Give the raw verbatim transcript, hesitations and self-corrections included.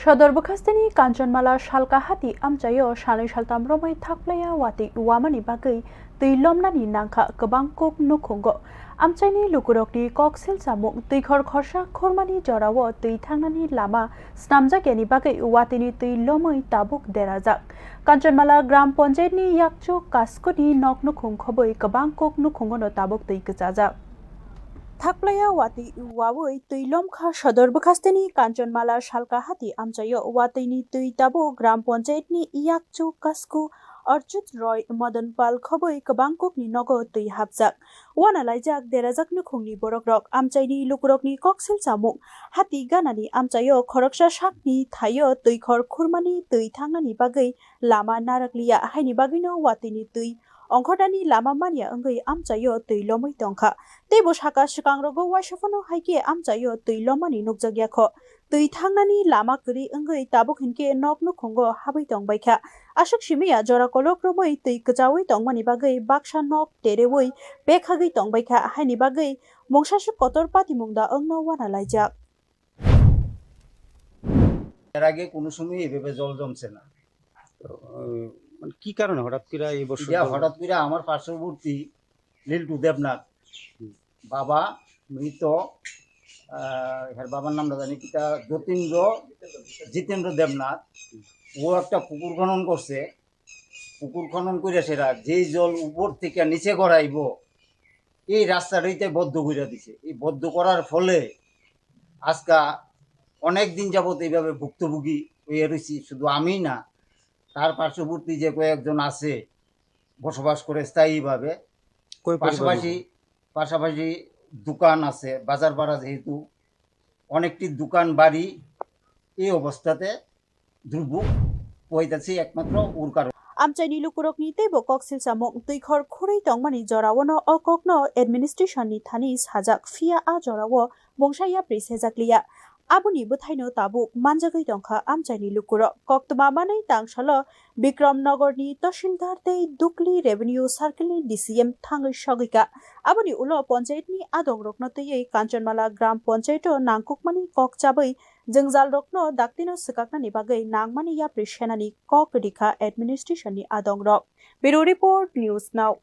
Sodor bwkhasteni Kanchanmala salka hati amchaio sanwi saltam romwi thakplaiya watwi wamani bagwi twi lomnani nangkha kwbang kuk nukhungo. Amchaini lukurokni kok silchamung, twikhor khorsa khurmani jorao twi thangnani lama snamjakyani bagwi watwini twi lomwi tabuk derajak. Kanchanmala Gram Panchayatni yakchu kaskuni nok nukhung khobwi kwbang kok nukhungono tabuk twi kwchajak. Thakplaiya watwi wawi twi lomkha sodor bwkhasteni Kanchanmala salka hati amchaio watwini twi tabuk Gram Panchayatni yakchu kasku Archit Roy Madan Pal khobwi kwbang kokni nogo twi hapjak. Wana laijak derajak nukhungni borokrok amchaini lukurokni kok silchamung hati ganani amchaio khoroksa sakni thaio twikhor khurmani twi thangnani bagwi lama narakliya haini bagwino watwini twi ongkhornani lama manya wngwi amchaio twi lomwi tongkha. Teibo saka swkangrogo waisa phano hai khe amchaio twi lomani nukjakya kho. Twi thangnani lama kwrwi wngwi tabuk hinkhe nok nukhungo habwi tongbaikha. Aswk simiya jora kolok romwi twi kwchaui tongmani bagwi baksa nok tereui pekhagwi tongbaikha haini bagwi mungsaswk kotor patimung da wngno wana laijak. এর আগে কোনো সময় এভাবে জল জমছে না। আহ, মানে কি কারণে হঠাৎ করে এই বছর এটা জল- হঠাৎ করে আমার পার্শ্ববর্তী লিল্টু দেবনাথ, বাবা মৃত, আহ, এর বাবার নামটা জানি কিতা, যতীন্দ্র, জিতেন্দ্র দেবনাথ, ও একটা পুকুর খনন করছে। পুকুর খনন করে সেটা যেই জল উপর থেকে নিচে গড়াইব, এই রাস্তাটাইতে বদ্ধ করে দিছে। এই বদ্ধ করার ফলে আজকা অনেক দিন যাবত এইভাবে ভুক্তভোগী হয়ে রয়েছি। শুধু আমি না, তার পার্শ্ববর্তী যে কয়েকজন আছে বসবাস করে স্থায়ীভাবে, কয় পরিবার পাশাপাশি মিলে? পাশাপাশি দোকান আছে, বাজার পাড়া যেহেতু, অনেকটি দোকান বাড়ি এই অবস্থাতে দুর্ভোগ হইতেছে একমাত্র ওর কারণে। Amchaini lukurokni teibo kok silchamung twikhor khurwi tongmani joraono o kokno administration ni thani sajak, phiya a jorao mungsa yapri sejakliya. Aboni bwthaino tabuk manjagwi tongkha amchaini lukurok. Koktwma manwi tangsalo Bikram Nogor ni Tahsildar tei Dukli Revenue Circle ni D C M thangwi sogwika. Aboni ulo Panchayat ni adongrokno twiwi Kanchanmala Gram Panchayat o nangkukmani kok chabwi jwngjalrokno daktino swkaknani bagwi nangmani yapri senani kok rikha administration ni adongrok. Bureau Report, News Now.